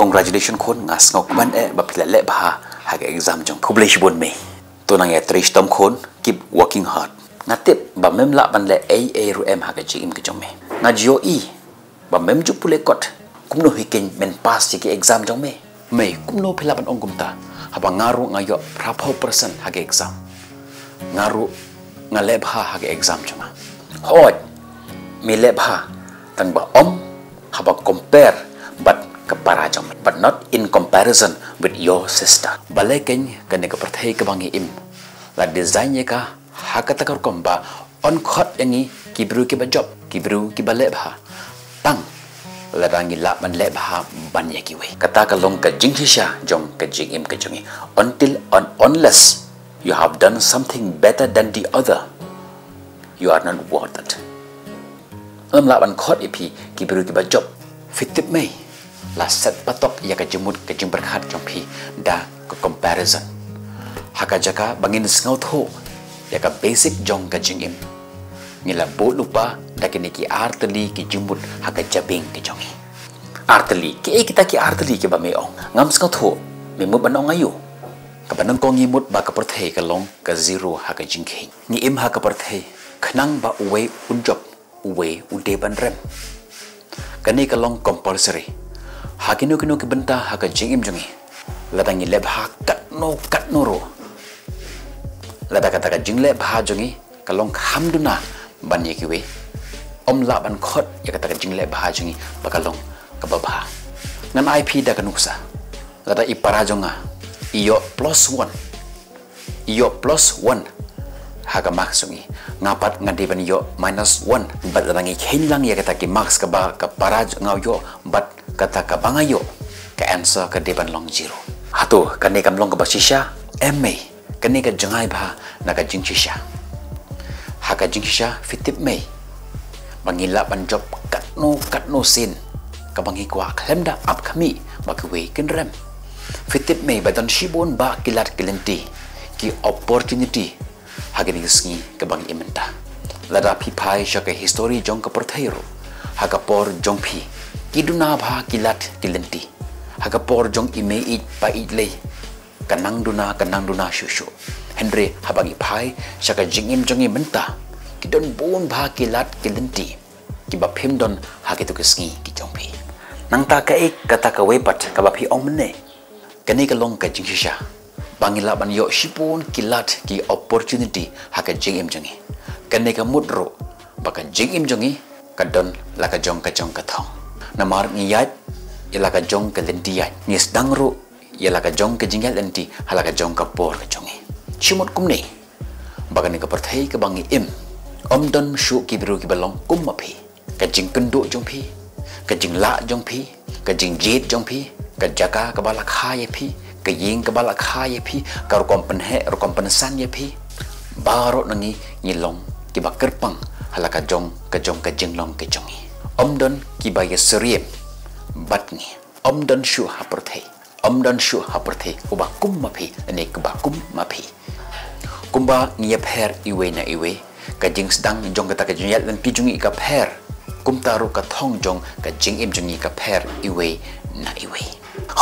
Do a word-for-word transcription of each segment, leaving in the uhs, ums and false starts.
Congratulations khun, nga sngew kmen eh ba phi la leh bha ha ka exam jong. Khublei shibun mei. To nang ïa trei shitom khun, keep working hard. Nga tip ba mem lah ban leh ei ei ruh em ha ka jingim ka jong mei. Nga ju ïohi ba mem ju pule kot. Kumno hi ken men pass ïa ki exam jong mei? Mei, kumno phi lah ban ong kumta? Haba nga ruh nga ïoh phra phew percent ha ka exam. Nga ruh nga leh bha ha ka exam jong nga. Hooid, mei leh bha, tang ba ym haba compare bad ka para jong mei, but not in comparison with your sister. Balei ken kane ka pyrthei kaba ngi im la design ïa ka ha kata ka rukom ba yn khot ïa ngi ki briew kiba jop, ki briew kiba leh bha, tang lada ngi lah ban leh bha ban ïa kiwei. Kata ka long ka jingshisha jong ka jingim ka jong ngi. Until and unless you have done something better than the other, you are not worth it. Ym lah ban khot ïa phi ki briew kiba jop. Phi tip mei, la set patok ïa ka jingmut ka jingpyrkhat jong phi da ka comparison. Ha ka jaka ba ngin sngewthuh ïa ka basic jong ka jingim, ngi la buh lypa da kine ki artylli ki jingmut ha ka jabieng ka jong ngi. Artylli, kiei kita ki artylli kiba mei ong? Ngam sngewthuh, mei mut ban ong aïu? Kaba nyngkong ngi mut ba ka pyrthei ka long ka zero ha ka jingkheiñ. Ngi im ha ka pyrthei khnang ba uwei un jop, uwei u dei ban rem. Kane ka long compulsory ha kino kino ki bynta ha ka jingim jong ngi. Lada ngi leh bha katno katno ruh, lada kata ka jingleh bha jong ngi ka long kham duna ban ïa kiwei, ym lah ban khot ïa kata ka jingleh bha jong ngi ba ka long kaba bha. Ngan ai phi da ka nuksa. Lada i para jong nga i ïoh plus one, i ïoh plus one ha ka marks jong i, nga pat nga dei ban ïoh minus one. Bad lada ngi kheiñ lang ïa kata ki marks kaba ka para jong nga u ïoh bad kata kaba nga ïoh, ka answer ka dei ban long zero. Hato kane kam long kaba shisha? Em mei, kane ka jngai bha na ka jingshisha. Ha ka jingshisha phi tip mei ba ngi lah ban jop katno katno sien kaba ngi kwah khlem da ap khmih ba kiwei kin rem. Phi tip mei ba don shibun bah ki lad ki lynti, ki opportunity ha kine ki sngi kaba ngi im mynta. Lada phi phai sha ka history jong ka pyrthei ruh, ha ka por jong phi ki duna bha ki lad ki lynti. Ha ka por jong i mei ïeit pa ïeit lei ka nang duna, ka nang duna shuh shuh. Hynrei haba ngi phai sha ka jingim jong ngi mynta, ki don bun bha ki lad ki lynti kiba phim don ha kito ki sngi ki jong phi. Nangta kaei kata kawei pat kaba phi ong mynne? Kane ka long ka jingshisha ba ngi lah ban ïoh shibun ki lad ki opportunity ha ka jingim jong ngi. Kane ka mut ruh ba ka jingim jong ngi ka don la ka jong ka jong ka thong. Namar ngi ïaid ïa la ka jong ka lynti ïaid, ngi sdang ruh ïa la ka jong ka jingïaid lynti ha la ka jong ka por ka jong ngi. Shi mut kumne ba kane ka pyrthei kaba ngi im, ym don shuh ki briew kiba long kum ma phi. Ka jingkynduh jong phi, ka jinglah jong phi, ka jingjied jong phi, ka jaka kaba la kha ïa phi, ka ïing kaba la kha ïa phi, ka rukom pynheh rukom pynsan ïa phi, baroh na ngi ngi long kiba kyrpang ha la ka jong ka jong ka jinglong ka jong ngi. Ym don kiba ïasyriem bad ngi. Ym don shuh ha pyrthei, ym don shuh ha pyrthei uba kum ma phi lane kaba kum ma phi. Kumba ngi ïapher iwei na iwei, ka jingsdang jong kata ka jingïaid lynti jong ngi ka pher, kumta ruh ka thong jong ka jingim jong ngi ka pher iwei na iwei.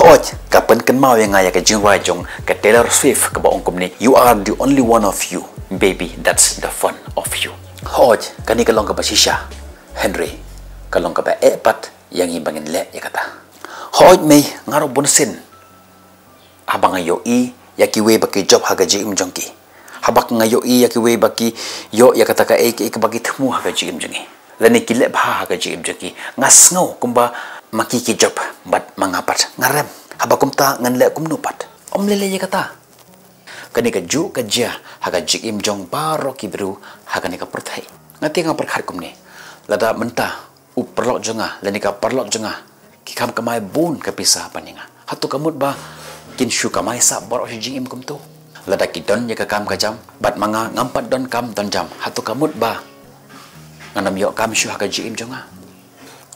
Hooid, ka pynkynmaw ïa nga ïa ka jingrwai jong ka Taylor Swift kaba ong kumne, "You are the only one of you, baby, that's the fun of you." Hooid, kane ka long kaba shisha, hynrei ka long kaba eh pat ïa ngi ba ngin leh ïa kata. Hooid mei, nga ruh bunsien haba nga ïohi ïa kiwei ba ki jop ha ka jingim jong ki, haba nga ïohi ïa kiwei ba ki ïoh ïa kata kaei kaei kaba ki thmu ha ka jingim jong ngi, lane ki leh bha ha ka jingim jong ki, nga sngew kumba ma ki ki jop bad ma nga pat nga rem. Haba kumta ngan leh kumno pat? Ym lei lei ïa kata. Kane kajuh ka jia ha ka jingim jong baroh ki briew ha kane ka pyrthei. Nga te nga pyrkhat kumne, lada mynta u paralok jong nga lane ka paralok jong nga ki kham kamai bun ka pisa ban ïa nga, hato ka mut ba kin shu kamai sah baroh shi jingim kumto? Lada ki don ïa ka kam ka jam bad ma nga ngam pat don kam don jam, hato ka mut ba ngan ym ïoh kam shuh ha ka jingim jong nga?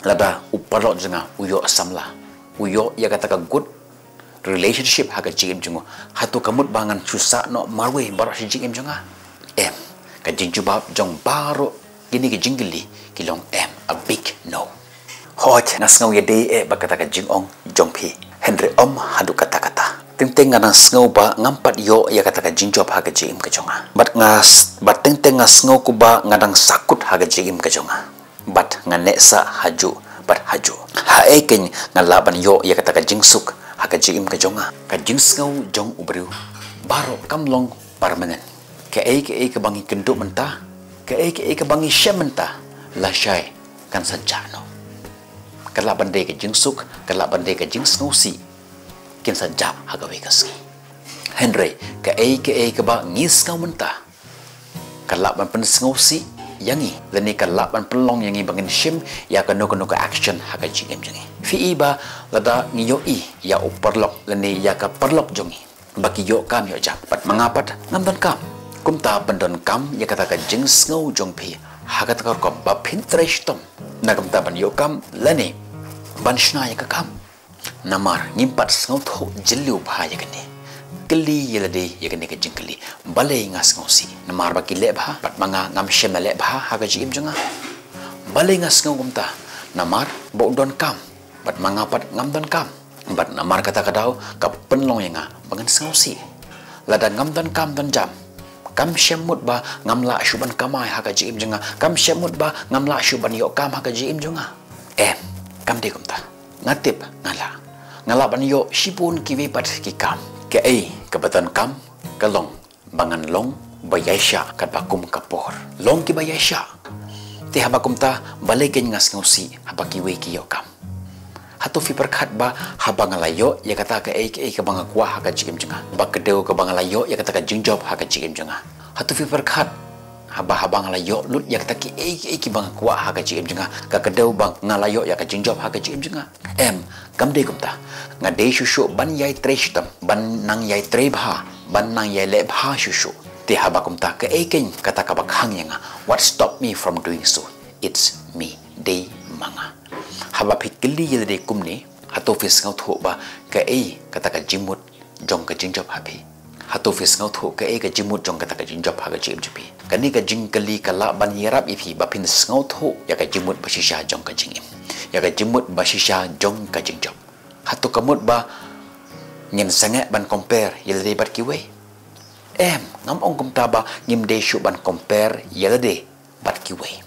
Lada u paralok jong nga u ïoh samla, u ïoh ïa kata ka good relationship ha ka jingim jong u, hato ka mut ba ngan shu sah noh marwei baroh shi jingim jong nga? Em. Ka jingjubab jong baroh kine ki jingkylli ki long em, a big no. Hooid, nga sngew ïadei eh bad kata ka jingong jong phi. Hynrei ym haduh katta katta. Teng teng nga dang sngew ba ngam pat ïoh ïa kata ka jingjop ha ka jingim ka jong nga. Bad nga s-, bad teng teng nga sngew kumba nga dang sahkut ha ka jingim ka jong nga. Bad nga neh sah hajuh bad hajuh. Haei kein nga lah ban ïoh ïa kata ka jingsuk ha ka jingim ka jong nga? Ka jingsngew jong u briew baroh kam long permanent. Kaei kaei kaba ngi kynduh mynta, kaei kaei kaba ngi shem mynta, lashai kan sa jah noh. Ka lah ban dei ka jingsuk, ka lah ban dei ka jingsngewsih, kin sa jah ha kawei ka sngi. Hynrei kaei kaei kaba ngi sngew mynta, ka lah ban pynsngewsih ïa ngi, lane ka lah ban pynlong ïa ngi ba ngin shim ïa kano kano ka action ha ka jingim jong ngi. Phi i ba lada ngi ïohi ïa u paralok lane ïa ka paralok jong ngi ba ki ïoh kam ïoh jam, bad ma nga pat ngam don kam. Kumta pyndonkam ïa kata ka jingsngew jong phi ha kata ka rukom ba phin trei shitom na ka bynta ban ïoh kam lane ban shna ïa ka kam. Namar ngim pat sngewthuh jylliew bha ïa kane. Kylli ïa lade ïa kane ka jingkylli, balei nga sngewsih? Namar ba ki leh bha, bad ma nga ngam shym la leh bha ha ka jingim jong nga. Balei nga sngew kumta? Namar ba u don kam, bad ma nga pat ngam don kam. Bad namar kata ka daw ka pynlong ïa nga ba ngan sngewsih. Lada ngam don kam don jam, kam shym mut ba ngam lah shuh ban kamai ha ka jingim jong nga. Kam shym mut ba ngam lah shuh ban ïoh kam ha ka jingim jong nga. Em, kam dei kumta. Nga tip nga lah. Nga lah ban ïoh shibun kiwei pat ki kam. Kaei kaba donkam ka long ba ngan long ba ïaishah katba kum ka por. Long kiba ïaishah. Te haba kumta, balei kein nga sngewsih haba kiwei ki ïoh kam? Hato phi pyrkhat ba haba nga la ïoh ïa kata kaei kaei kaba nga kwah ha ka jingim jong nga, ba kdew kaba nga la ïoh ïa kata ka jingjop ha ka jingim jong nga? Hato phi pyrkhat haba, haba nga la ïoh lut ïa kata kaei kaei kaba nga kwah ha ka jingim jong nga, ka kdew ba nga la ïoh ïa ka jingjop ha ka jingim jong nga? Em, kam dei kumta. Nga dei shuh shuh ban ïai trei shitom, ban nang ïai trei bha, ban nang ïai leh bha shuh shuh. Te haba kumta, kaei kein kata kaba khang ïa nga? What stop me from doing so? It's me. Dei ma nga. Haba phi kylli ïa lade kumne, hato phi sngewthuh ba kaei kata ka jingmut jong ka jingjop ha phi? Hato phi sngewthuh kaei ka jingmut jong kata ka jingjop ha ka jingim jong phi? Kane ka jingkylli ka lah ban ïarap ïa phi ba phin sngewthuh ïa ka jingmut ba shisha jong ka jingim, ïa ka jingmut ba shisha jong ka jingjop. Hato ka mut ba ngin sangeh ban compare ïa lade bad kiwei? Em, ngam ong kumta ba ngim dei shuh ban compare ïa lade bad kiwei.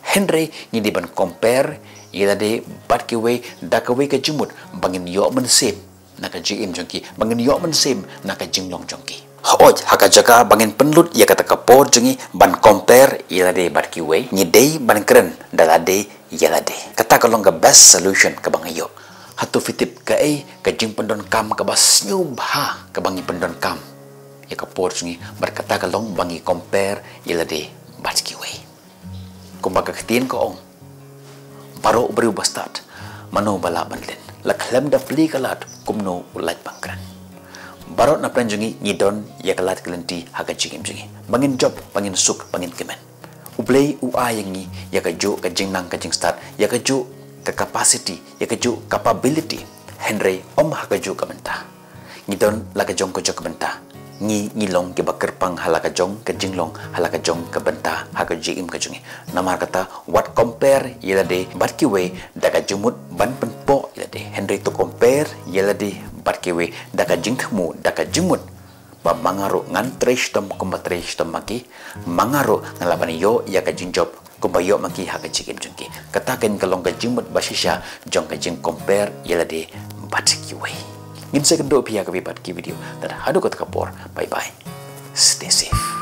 Hynrei ngi dei ban compare ïa lade bad kiwei da kawei ka jingmut ba ngin ïoh mynsiem na ka jingim jong ki, ba ngin ïoh mynsiem na ka jinglong jong ki. Hooid, ha ka jaka ba ngin pynlut ïa kata ka por jong ngi ban compare ïa lade bad kiwei, ngi dei ban kren da lade ïa lade. Kata ka long ka best solution kaba nga ïoh. Hato phi tip kaei ka jingpyndonkam kaba sniew bha kaba ngi pyndonkam ïa ka por jong ngi bad kata ka long ba ngi compare ïa lade bad kiwei? Kumba ka ktien ka ong, baroh u briew ba stad, mano ba lah ban len? La khlem da plie ka lad, kumno u lait ban kren? Baroh na pdeng jong ngi ngi don ïa ka lad ka lynti ha ka jingim jong ngi, ba ngin jop, ba ngin suk, ba ngin kmen. U Blei u ai ïa ngi ïa kajuh ka jingnang ka jingstad, ïa kajuh ka capacity, ïa kajuh capability. Hynrei ym ha kajuh ka bynta. Ngi don la ka jong ka jong ka bynta. Ngi, ngi long kiba kyrpang ha la ka jong ka jinglong, ha la ka jong ka bynta ha ka jingim ka jong ngi. Namar kata, wat compare ïa lade bad kiwei da ka jingmut ban pynpoh ïa lade. Hynrei to compare ïa lade bad kiwei da ka jingthmu, da ka jingmut ba ma nga ruh ngan trei shitom kumba trei shitom ma ki, ma nga ruh nga lah ban ïoh ïa ka jingjop kumba ïoh ma ki ha ka jingim jong ki. Kata kein ka long ka jingmut ba shisha jong ka jingcompare ïa lade bad kiwei. Ngin sa ïakynduh phi ha kawei pat ki video. Tad haduh kata ka por. Bye bye. Stay safe.